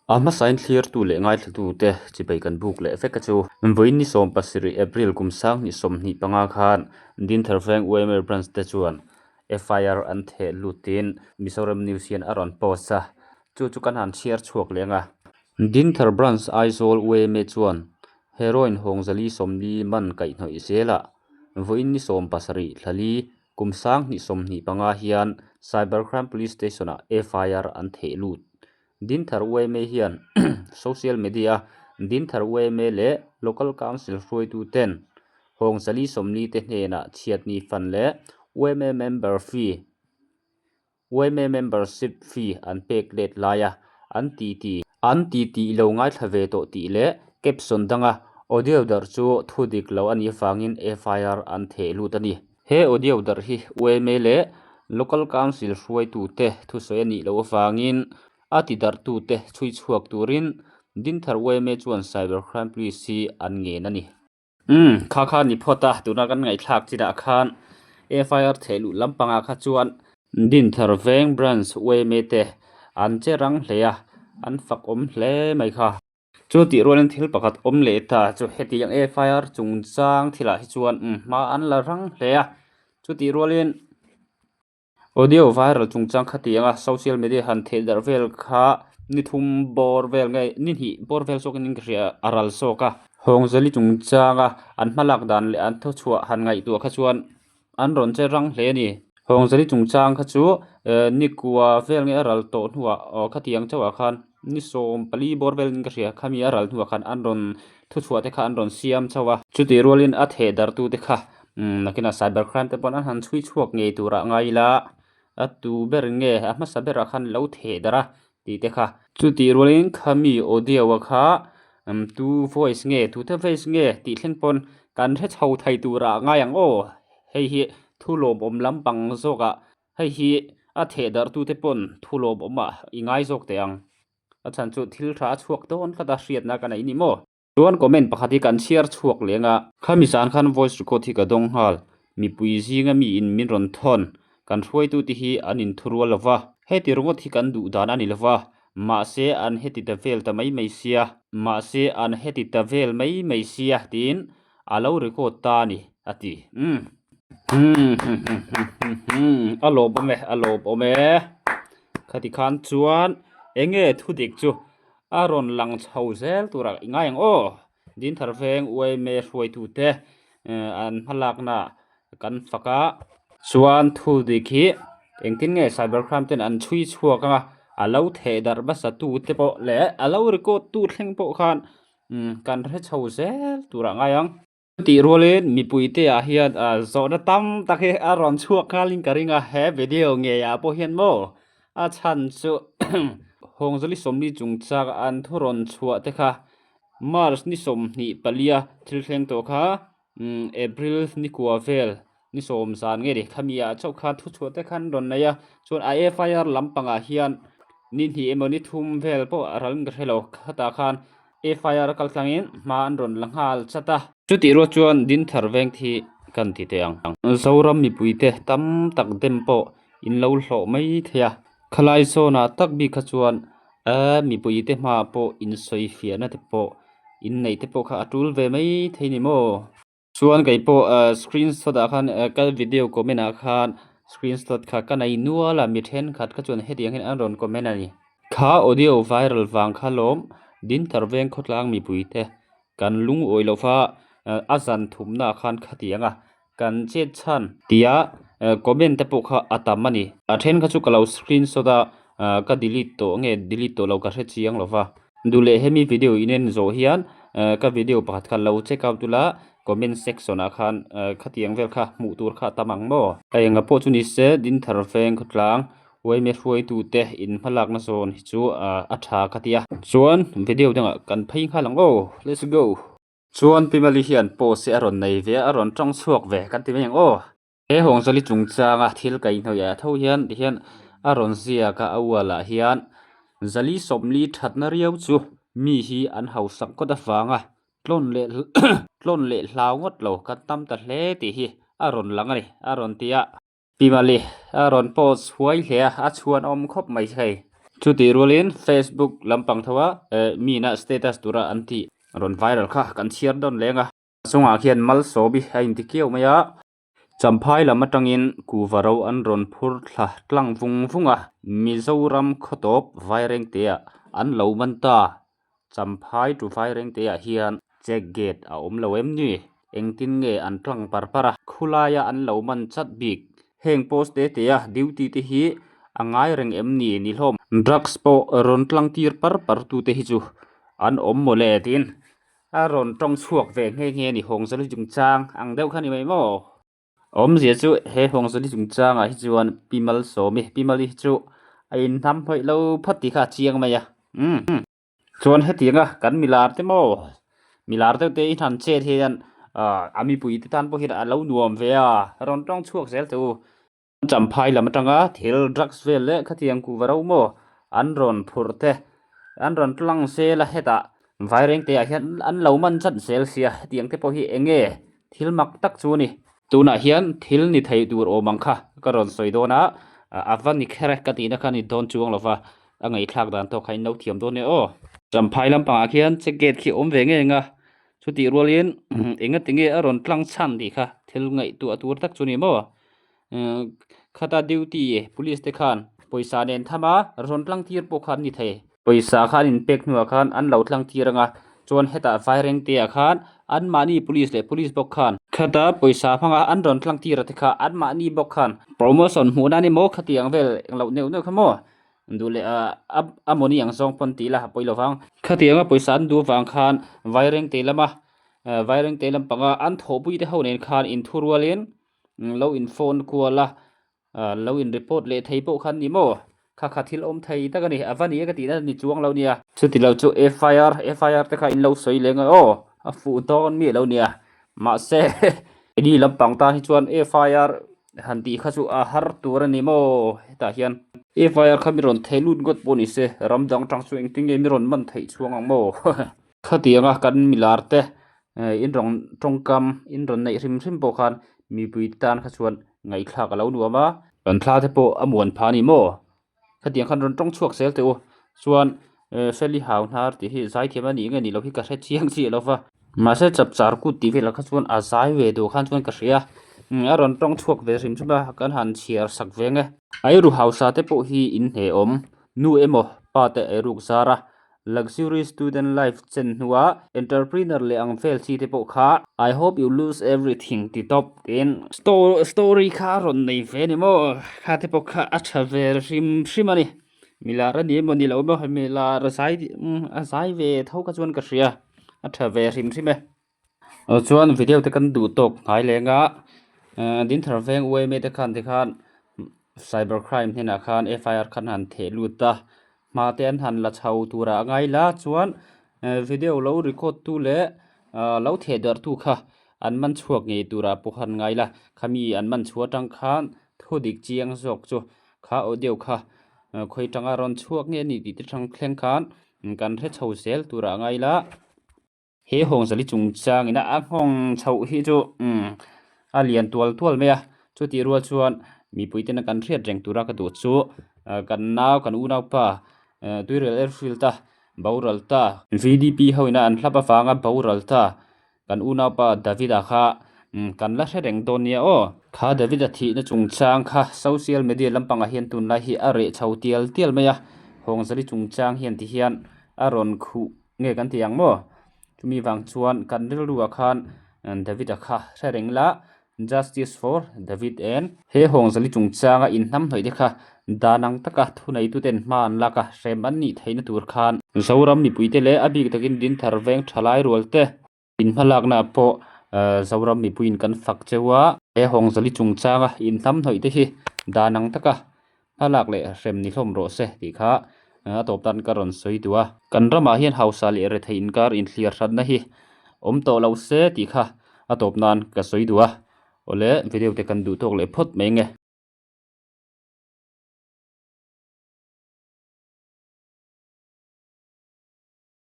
A hmasain thlirtu leh ngaithlatute chibai kan buk leh vek a chu. Vawiin ni 17 April kum 2025 khan Dinthar Veng YMA Branch te chuan FIR an theh lutin Mizoram News hian a rawn post a, chu chu kan han chhiar chhuak leng a. Dinthar Branch Aizawl YMA chuan Heroin Hawngzali 40 man kaihhnawih zelah vawiin ni 17 thlali Kum 2025 hian Cyber Crime Police Station-ah FIR an theh lut. Dinthar yma hian social media-a Dinthar yma leh Local Council hruaituten Hawngzali 40 te hnenah chhiatni fan leh yma member fee yma membership fee an pek let laia an titi an titi i lo ngaithla ve tawh tih leh caption danga audio darh chu thu dik lo a nih avangin FIR an theh lut a ni. He audio darh hi yma leh Local Council hruaitute thusawi a nih loh avangin a ti darhtute chhui chhuak turin Dinthar yma chuan Cyber Crime Police hi an ngen a ni. Umm, kha kha ni phawt a, tuna kan ngaihthlak chinah khan FIR theh luh lampangah kha chuan Dinthar Veng Branch yma te an che rang hle a, an fak awm hle mai kha. Chu tih rualin thil pakhat awm leh ta chu hetiang FIR chungchang thilah hi chuan hma an la rang hle a, chutih rualin Audio viral chungchang khatianga social media han theh darh vel kha ni thum bawr vel nge ni hnih bawr vel zawkin ka hria a ral zawk a. Hawngzali chungchanga an hmalak dan leh an thuchhuah han ngaihtuah kha chuan an rawn che rang hle a ni. Hawngzali chungchang kha chu ni kua vel nge a ral tawh hnuah aw khatiang chauhah khan ni 14 bawr velin ka hria khami a ral hnuah khan an rawn thuchhuah te kha an rawn siam chauh a. Chutih rualin a theh darhtute kha Nakinah cyber crime te pawn an han chhui chhuak ngei turah ngai ila a tu ber nge a hmasa berah khan lo theh darh a tih te kha. Chutih rualin khami audio a kha tu voice nge tu te voice nge tih thleng pawn kan hre chho thei turah ngai ang aw. Hei hi thu lawmawm lampang zawkah hei hi a theh darh tute pawn thu lawmawmah i ngai zawk teh ang. A chhan chu thil tha a chhuak dawn tlat a hriatna ka nei ni maw. Chuan comment pakhat hi kan chhiar chhuak leng a. Khami zan khan voice record hi ka dawng nghal. Mipui zinga miin min rawn thawn. Kan hruaitute hi an inthurual lo va. Heti ringawt hi kan duh dan a ni lo va. Mahse an heti ta vel ta mai mai sia. Mahse an heti ta vel mai mai sia tiin a lo record ta a ni, a ti. Umm. Umm. A lawmawm e, a lawmawm e. Khati khan chuan enge thudik chu A rawn lang chho zel turah i ngai ang aw. Dinthar Veng yma hruaitute an hmalakna kan fak a. Chuan thu dik hi engtin nge cyber crime ten an chhui chhuak anga a lo theh darh hmasa tu te pawh leh a lo record tu thleng pawh khan kan hre chho zel turah ngai ang. Tih rualin mipuite ah hian zawhna tam tak hi a rawn chhuak nghalin ka ring a, he video ngei ah pawh hian maw a chhan chu Hawngzali 40 chungchang an thu rawn chhuah te kha March ni 24 a thil thleng tawh kha April ni kua vel ni 10 zan nge ni khami ah chauh khan thu chhuah te khan rawn nei a, chuan a FIR lampangah hian ni hnih emaw ni thum vel pawh a ral in ka hre lo khatah khan FIR kal tlangin hma an rawn la nghal chat a. Chutih rual chuan Dinthar veng thi kan ti teh ang. Zoram mipuite tam tak dem pawh in lo hlawh mai thei a. Khalai zawnah tak bik kha chuan mipuite hmaah pawh insawi fiahna te pawh inneih te pawh kha a tul ve mai thei ni maw? Chuan kei pawh screenshot ah khan ka video comment ah khan screenshot kha ka nei nual a mi thenkhat kha chuan hetiang hian an rawn comment a ni. Kha audio viral vang kha lawm Dinthar veng khawtlang mipui te kan lungawi lo va a zan thumna ah khan khatiang a kan chet chhan tia comment te pawh kha a tam a ni. A then kha chu ka lo screenshot a ka delete tawh nge delete tawh lo ka hre chiang lo va. Duh leh hemi video in en zawh hian ka video pakhat kha lo check out ula comment section ah khan khatiang vel kha hmuh tur kha a tam ang maw. A enga pawh chu ni se Dinthar Veng khawtlang yma hruaitute in hmalakna zawn hi chu a tha ka ti a. Chuan video dangah kan phei nghal ang aw let's go. Chuan Pi Mali hian post hi a rawn nei ve a a rawn tawng chhuak ve kan ti mai ang aw. He Hawngzali chungchanga thil kaihhnawih ah tho hian tihian a rawn ziak a, a ualah hian zali 40 thatna riau chu mi hi an hausak ngawt avanga tlawn leh tlawn leh hlau ngawt lo kan tam ta hle tih hi a rawn lang a ni a rawn ti a. Pi Mali a rawn post huai hle a, a chhuanawm khawp mai hei. Chutih rualin Facebook lampang tho a mina status tura an tih rawn viral kha kan chhiar dawn leng a. A chungah khian Malsawmi a inti kiau mai a. Champhai lam atangin kuva ro an rawn phur thla tlang vung vung a, Mizoram khawtawp Vairengteah an lo man ta. Champhai to Vairengteah hian check gate a awm lo em ni? Engtin nge an tlang par par a, khulaia an lo man chat bik? Heng post te te a duty te hi a ngai reng em ni ni hlawm? Drugs pawh rawn tlang tir par par tute hi chu an awm mawle tiin A rawn tawng chhuak ve nghe nghe a ni, Hawngzali chungchang ang deuh kha ni mai maw? Awmzia chu he Hawngzali chungchangah hi chuan Pi Malsawmi, Pi Mali hi chu a inhnam hawih lo phawt tih kha a chiang mai a. Umm. Chuan hetianga kan milar te maw, milar deuh te in han chet hian a mipui te tan pawh hian a lo nuam ve a, rawn tawng chhuak zel teh u. Champhai lam atanga thil drugs vel leh khatiang kuhva ro maw an rawn phurh te an rawn tlang zel a hetah vairengte ah hian an lo man chat zel sia hetiang te pawh hi eng nge thil mak tak chu a ni. Tunah hian thil ni thei tur awm ang kha ka rawn sawi dawn a a va ni kher e ka tihna kha a ni dawn chuang lo va a ngaihthlak dan tawk kha in lo thiam dawn e aw. Champhai lampangah khian check gate khi awm ve ngei ang a chutih rualin engati nge a rawn tlang chhan tih kha thil ngaihtuah tur tak chu a ni maw. Khata duty police te khan pawisa nen tham a rawn tlang tir pawh kha an ni thei. Pawisa kha an inpek hnuah khan an lo tlang tir ang a, chuan hetah Vairengte ah khan anmahni police leh police bawk khan khata pawisa hmanga an rawn tlang tir a te kha anmahni bawk khan promotion hmuh nan emaw khatiang vel engloh neuh neuh kha maw duh leh a a mawni ang zawng pawn tih ila a pawi lo vang. Khatianga pawisa an duh avang khan Vairengte lama Vairengte lampanga an thawhpui te ho nen khan inthurualin Lo in phone kual a, lo in report leh thei pawh khan ni maw? Kha kha thil awm thei tak a ni, a va ni e ka tihna ni chuang lo nia. Chuti lo chu FIR, FIR te kha in lo sawi leng a aw, a fuh dawn mi lo nia. Mahse, keini lampang tan hi chuan FIR han tih kha chu a har tur a ni maw? Hetah hian FIR kha mi rawn thei lut ngawt pawh ni se, ram dang tang chu engtin nge mi rawn man theih chhuang ang maw? Khatianga kan milar te in rawn tawngkam in rawn neih hrim hrim pawh khan mipui tan kha chuan ngaihthlak a lo nuam a. Kan thla te pawh a muan phah a ni maw? Khatiang khan rawn tawng chhuak zel teh u. Chuan Feli hau hnar tih hi zaithiam a nih nge nih loh hi ka hre chiang chiah lo va. Mahse chapchar kut tih velah kha chuan a zai ve duh khan chuan ka hria. A rawn tawng chhuak ve hrim hrim a, kan han chhiar sak ve nge. Eiru hausa te pawh hi in hnehawm. Nu emaw pa te eiruk zar a, Luxury student life chen hnua entrepreneur leh ang vel chi te pawh kha I hope you lose everything ti tawp tiin story kha a rawn nei ve a ni maw? Kha te pawh kha a tha ve hrim hrim a ni. Milar a ni emaw ni lo emaw milar a zai a zai ve tho kha chuan ka hria a tha ve hrim hrim e. Chuan video te kan duh tawk hnai leng a Dinthar veng UMA te khan tikhan cyber crime hnenah khan FIR khan han theh lut a. Hma te an han la chho turah a ngai la chuan video lo record tu leh lo theh darh tu kha an man chhuak ngei turah pawh an ngai la khami an man chhuah atang khan thu dik chiang zawk chu kha audio kha khawi tanga rawn chhuak nge a nih tih te tang thleng khan kan hre chho zel turah a ngai la. He Hawngzali chungchangin a nghawng chhoh hi chu a lian tual tual mai a, chutih rual chuan mipui tena kan hriat reng tura ka duh chu kan nau kan unaupa Tuirial Airfield a boral ta, VDP ho ina an hlap avanga boral ta kan unaupa David-a kha kan la hre reng dawn nia aw. Kha David-a thihna chungchang kha social media lampangah hian tunlai hi a reh chho tial tial mai a, Hawngzali chungchang hian tihian a rawn khuh Nge kan ti ang maw? Chumi vang chuan kan rilruah khan David-a kha hre reng la, Justice for David and he Hawngzali chungchanga inhnamhnawih te kha dan ang taka thuneituten hma an lak a, hrem an nih theihna tur khan Zoram mipuite leh a bik takin Dinthar veng thalai rual te inhmalaknaah pawh Zoram mipuiin kan fak cheu a. He Hawngzali chungchanga inhnamhnawih te hi dan ang taka Hmalak leh hrem ni hlawm rawh se tih kha a tawp tan ka rawn sawi duh a. Kan ramah hian hausa leh rethei inkar inthliar hranna hi awm tawh lo se tih kha a tawp nan ka sawi duh a. Awle video te kan duh tawk leh phawt mai nge.